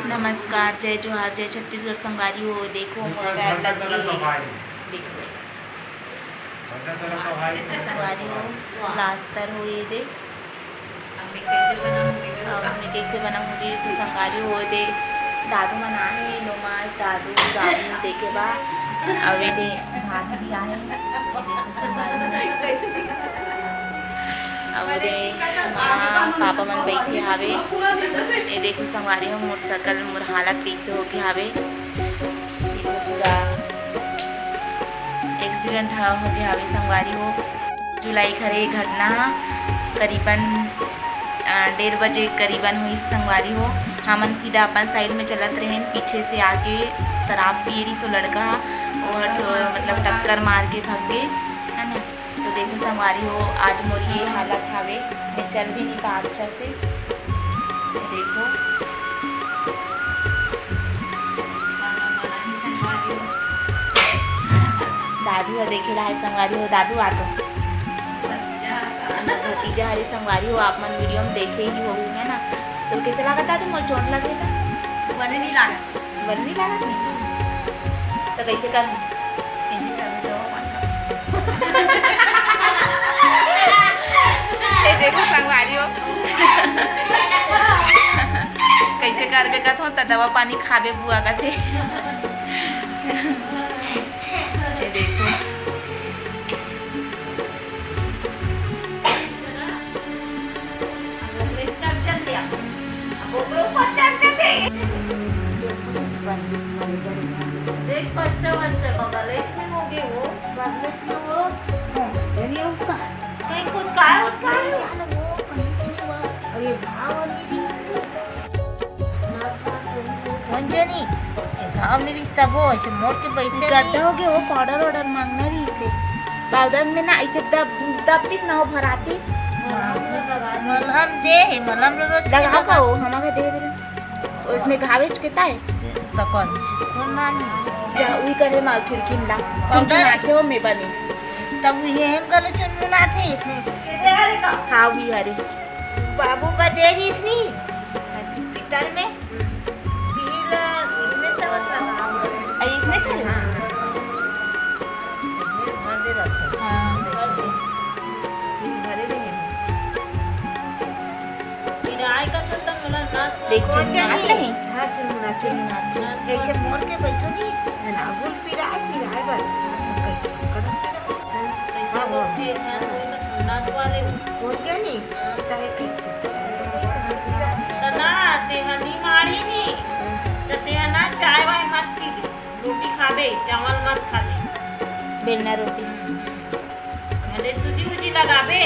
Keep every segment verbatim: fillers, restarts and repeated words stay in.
नमस्कार, जय जोहार, जय छत्तीसगढ़ संगवारी हो। देखो, मोर पैर लग गे हे। देखो, संगवारी हो, प्लास्टर होए दे। अब मैं कइसे बनाऊँ वीडियो? अब मैं कइसे बनाऊँ वीडियो? संगवारी हो दे, दादू मन आए हे, नोमाज, दादू, दादू देखे बा। अब ये दे, भाभी आए हे, ये देखो संगवारी हो। अब वो दे, माँ, पापा मन बइठे हावे। ये देखो संगवारी हो, मोर सकल, मोर हालत कइसे होके हावे। ये तो पूरा एक्सीडेंट ह-, होके हावे संगवारी हो। जुलाई के हरे घटना ह, करीबन, अ, डेढ़ बजे करीबन होइस संगवारी हो। हमन सीधा अपन साइड में चलत रहेन, पीछे से आके शराब पिए रहिस ओ लड़का ह, और थो-, मतलब टक्कर मार के भग गे, है ना। तो देखो संगवारी हो, आज मोर ये हालत हावे, मैं चल भी नहीं पा अच्छा से। ये देखो, दादू ह देखे ला हे संगवारी हो, दादू आ तो। भतीजा हरे संगवारी हो, आप मन वीडियो में देखे ही होहू, है ना। तो कइसे लागत दादू, मोर चोट लगे त? बने नहीं लागत। बने नहीं लागत नहीं? तो कइसे कर? कइसे करबे तो अपन कर। ये देखो संगवारी हो। कइसे करबे कथों, त दवा पानी खाबे बुआ कथे। ये देखो। अब ओकरे चढ़ जाते आप। अब ओकरे ऊपर चढ़ जाते। देख, बच्चा, बच्चा, बगल में हो गए वो। बगल में वो। हाँ, ये नहीं उसका। कहीं कुछ का है उसका? नहीं, यार, वो कहीं नहीं हुआ। अरे, भाव नहीं। कोन जनी? ए, घाव नइ रिहिस तभो अइसे मोर के बइठे रहिस। हो गे, वो पाउडर वाउडर मांगना रहिस हे। पाउडर में ना अइसे दब, दबतिस ना, वो भरातिस। हाँ, मलहम दे हे, मलहम ल रोज लगाओ का वो, हमारे दे दे। उसमें घावे चुके ताए। तो कौन? कौन नाम? जा, उही करे मार खिड़की में ला। पाउडर? चुनाते हो में बनी। तब ये हम गलो चुनमुनाते। हाँ, उही हरे। बाबू का दे रहिस नी हॉस्पिटल में। पीला इसमें सब लगा। आ, इसमें चल? हाँ। इसमें भर दे रखो। हाँ। फिर भरे नहीं है। फिर आए का तो तब मिला ना। देख, कौन चुनमुनात जानी? नहीं? हाँ, चुनमुना, चुनमुना। हाँ। ऐसे मोड़ के बैठो नहीं, है ना? गुल पिराए, पिराए बस। कैसे करो? हाँ, हाँ। कौन जानी? चाहे कैसे? त ना, तेहा नी माड़ी नी, त तेहा ना चाय वाय मत पीबे, रोटी खाबे, चावल मत खाबे। बेलना रोटी। भले सूजी उजी लगाबे,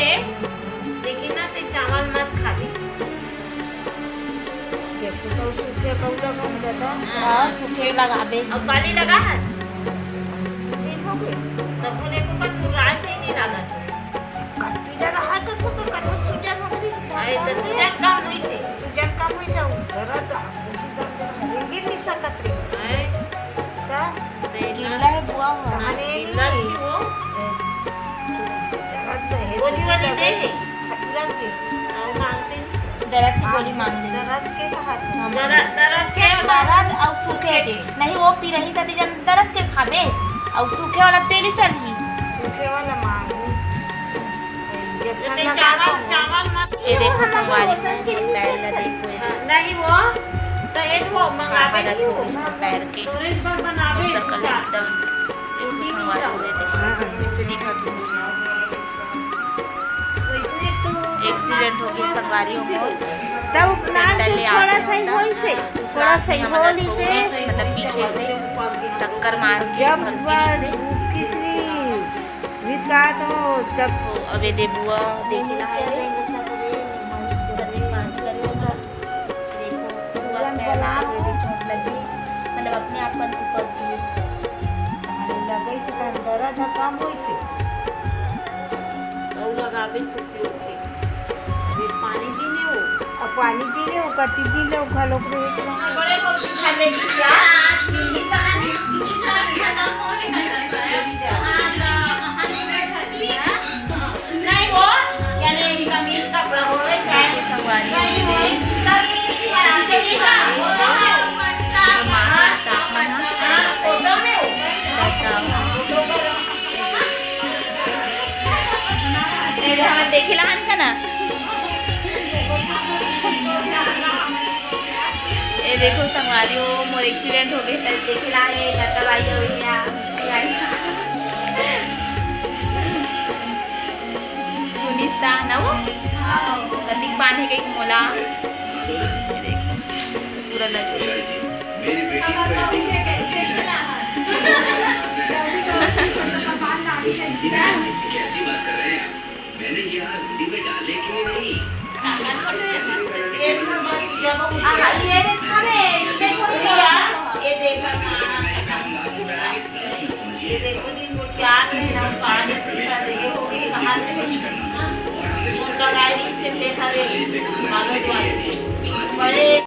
लेकिन ना ते चावल मत खाबे। देखो तो सूखे कौड़ा कौन जाता? हाँ, सूखे लगाबे। अब काली लगा है? दिन हो गए। तब उन्हें को पर पुराय से ही नहीं लगा। कटपीरा रहा तो, तो कटहर सूजन हो गई, अरे, तो सूजन कम हुई से। सूजन कम हुई से, दर्द, रेंगे नहीं सकत रही। हैं? का? तो गिल्ला है बुआ हो। कहानी गिल्ला नहीं। थी वो। दर्द तो है, गोली वाली दे दे। खटिया के। आओ मांगते हैं। दर्द की गोली मांग ले। दर्द के कहा था? दर्द, दर्द के दर्द और सूखे के। नहीं, वो पी रही था, जब दर्द के खाबे, और सूखे वाला तेल ही चलही। सूखे वाला मांगू। इंजेक्शन लगा दो। ये देखो संगवारी हो, मोर पैर ला देखो, ये देखो। नहीं वो, तो ये वो मंगावे हालत हो गई मोर पैर के। मोर सकल एकदम, देखो संगवारी हो, ये देखो, कैसे दिखत हो। एक्सीडेंट हो गया संगवारी हो मोर। तब सेंटर ले आते थोड़ा सही होता। होई से, दूसरा थोड़ा आदमी सही हमारा होली ठोक से। के, मतलब पीछे से टक्कर मार के जब भग हुआ, गई से। रुकी थी, भी का तो जब तो अबे दे बुआ, देखे ना है रे। देखो, पूरा तुरंत पैर बनाओ। पे भी चोट लगी, मतलब अपने आप पर ऊपर दिए। अरे लगे से तन दर्द है, कम होई से। और लगावे से क्यों से? अबे पानी पीने हो? अब पानी पीने हो, कति दिन ले उखा लोग रे। बड़े लोग खा लेगी क्या? नहीं हो, यानी कमीज कपड़ा हो, चाहे संगवारी हो, नहीं हो, तब ये नहीं हो। ये देखो संगवारी हो, मोर एक्सीडेंट हो गए, तब देखे ला ये लता बाई हो गया। मुनिस्ता ना वो, कतिक पान है कहीं मोला। ये देखो, पूरा लग गया। मैंने ये हार हुंडी में डालने के लिए नहीं। ये देखो, ये देखो, ये देखो जी, वो क्या है ना, वो कहाँ से पैसा देंगे, वो भी कहाँ से देंगे? वो लगाए नहीं, इसे देखा रे, मालूम हुआ। बड़े